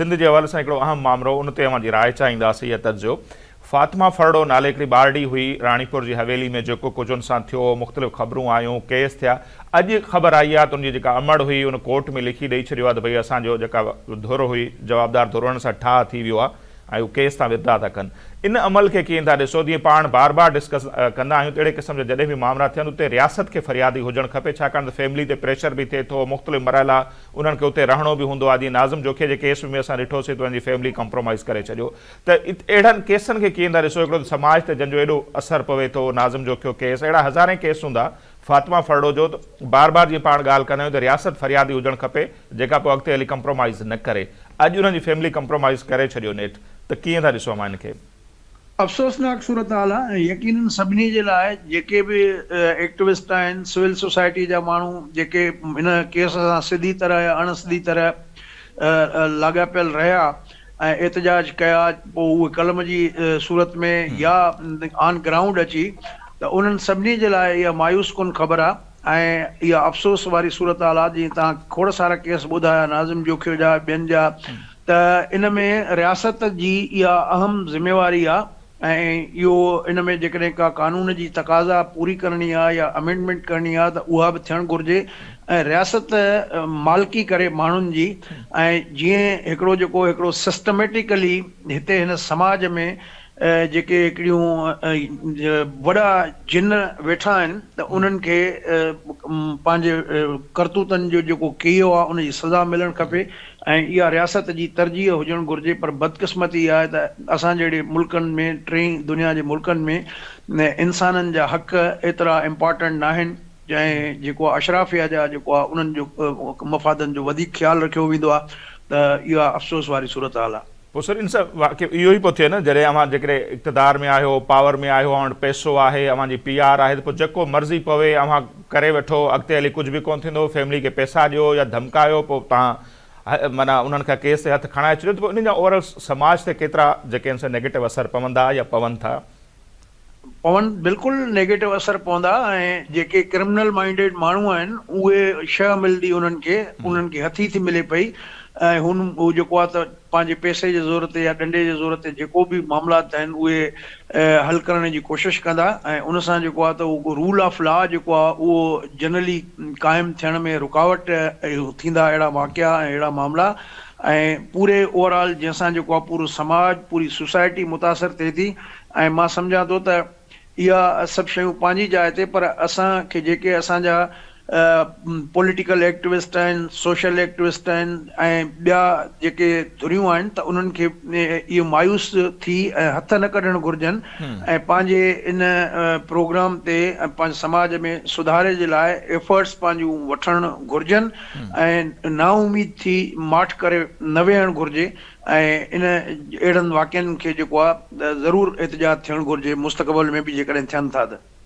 سنڌ جي حوالي سان هڪڙو اهم مامرو ان تي اوهان جي راء چاهينداسين يا تجزيو. فاطمه ڦرڙو نالي هڪڙي ٻارڙي هئي راڻيپور جي حويلي ۾ جيڪو ڪجهه ان سان ٿيو مختلف خبرون آيون ڪيس ٿيا اڄ خبر آئي آهي ته ان جي جيڪا امڙ هئي ان ڪورٽ ۾ لکي ڏئي ڇڏيو آهي ته ڀئي اسان جو جيڪا ڌر هئي جوابدار ڌر انهن سان ٺاهه ٿي ويو آهي ۽ هو ڪيس تان وداع ٿا ڪن. ان عمل کي ڪيئن ٿا ڏسو؟ جيئن پاڻ بار بار ڊسڪس ڪندا آهيون ته اهڙي قسم جا جڏهن به مامرا ٿين اتي رياست کي فريادي هجڻ کپي ڇاڪاڻ ته فيملي تي پريشر به ٿئي ٿو مختلف مرحلا انهن کي اتي رهڻو به هوندو آهي جيئن ناظم جوکيي جي ڪيس ۾ اسان ڏٺوسين ته انهن جي فيملي ڪمپرومائيز ڪري ڇڏيو ته اهڙن ڪيسن کي ڪيئن ٿا ڏسو هڪڙو ته سماج تي جن جو ايڏو اثر پوي ٿو ناظم جوکيو ڪيس اهڙا هزارين ڪيس هوندا فاطمه ڦرڙو جو ته بار بار جيئن پاڻ ڳالهه ڪندا آهيون ته رياست فريادي هجڻ کپي جيڪا پوء اڳتي هلي ڪمپرومائيز نه ڪري. اڄ انهن جي فيملي ڪمپرومائيز ڪري ڇڏيو نيٺ ته ڪيئن ٿا ڏسو اوهان ان کي؟ افسوسناڪ صورتحال آهي ۽ يقينن سڀني جي لاء جيڪي به ايڪٽوسٽ آهن، سول سوسائٽي جا ماڻهو جيڪي هن ڪيس سان سڌي طرح يا اڻ سڌي طرح لاڳاپيل رهيا ۽ احتجاج ڪيا پوء اهي قلم جي صورت ۾ يا آن گرائونڊ اچي ته انهن سڀني جي لاء اها مايوس ڪن خبر آهي. ۽ اها افسوس واري صورتحال آ جيئن توهان کوڙ سارا ڪيس ٻڌايا ناظم جوکيو جا ٻين جا ته ان ۾ رياست جي اها اهم ذميواري آ ۽ اهو ان ۾ جيڪڏهن ڪا قانون جي تقاضا پوري ڪرڻي آ يا امينڊمينٽ ڪرڻي آ ته اها به ٿيڻ گهرجي ۽ رياست مالڪي ڪري ماڻهن جي ۽ جيئن هڪڙو جيڪو هڪڙو سسٽميٽيڪلي هتي هن سماج ۾ جيڪي هڪڙيون وڏا جن ويٺا آهن ته انهن کي پنهنجي ڪرتوتن جو جيڪو ڪيو آهي ان جي سزا ملڻ کپي ۽ اها رياست جي ترجيح هجڻ گهرجي پر بدقسمتي اها آهي ته اسان جهڙي ملڪن ۾ ٽئين دنيا جي ملڪن ۾ انسانن جا حق ايترا امپارٽنٽ ناهن ۽ جيڪو اشرافيه جا جيڪو آهي انهن جو مفادن جو وڌيڪ خيال رکيو ويندو آهي ته اها افسوس واري صورتحال آهي. پوء سر ان سان واقعي اهو ئي پيو ٿئي نه جڏهن اوهان جيڪڏهن اقتدار ۾ آهيو پاور ۾ آهيو اوهان وٽ پئسو آهي اوهان جي پي آر آهي ته پوء جيڪو مرضي پوي اوهان ڪري وٺو اڳتي هلي ڪجهه به ڪونه ٿيندو فيملي کي پئسا ڏيو يا ڌمڪايو پوء توهان معنيٰ انهن کان ڪيس تي هٿ کڻائي ڇڏيو ته پوء انهن جا اوور آل سماج تي ڪيترا جيڪي آهن سي نيگيٽو اثر پوندا يا پون ٿا. پون بلڪل نيگيٽو اثر پوندا ۽ جيڪي ڪرمنل مائنڊيڊ ماڻهو آهن اهي شهه ملندي انهن کي انهن کي هٿي ٿي ملي پئي ۽ هن هو جيڪو آهي ته پنهنجي پئسي جي زور تي يا ڏنڊي جي زور تي جيڪو به معاملات آهن اهي حل ڪرڻ جي ڪوشش ڪندا ۽ ان سان جيڪو آهي ته اهو رول آف لا جيڪو آهي اهو جنرلي قائم ٿيڻ ۾ رڪاوٽ ٿيندا اهڙا واقعا ۽ اهڙا معاملا ۽ پوري اوور آل جنهن سان جيڪو آهي پورو سماج پوري سوسائٽي متاثر ٿئي ٿي ۽ مان سمجهان ٿو ته اها سڀ شيون پنهنجي جاء تي پر اسان کي جيڪي اسان جا پوليٽيڪل ايڪٽوسٽ آهن، سوشل ايڪٽوسٽ آهن ۽ ٻيا جيڪي ڌريون آهن ته انهن کي اهو مايوس ٿي ۽ هٿ نه ڪڍڻ گهرجن ۽ پنهنجي ان پروگرام تي ۽ پنهنجي سماج ۾ سڌاري جي لاء ايفرٽس پنهنجون وٺڻ گهرجن ۽ نااميد ٿي ماٺ ڪري نه ويهڻ گهرجي ۽ ان اهڙن واقعن کي جيڪو آهي ضرور احتجاج ٿيڻ گهرجي مستقبل ۾ به جيڪڏهن ٿين ٿا ته.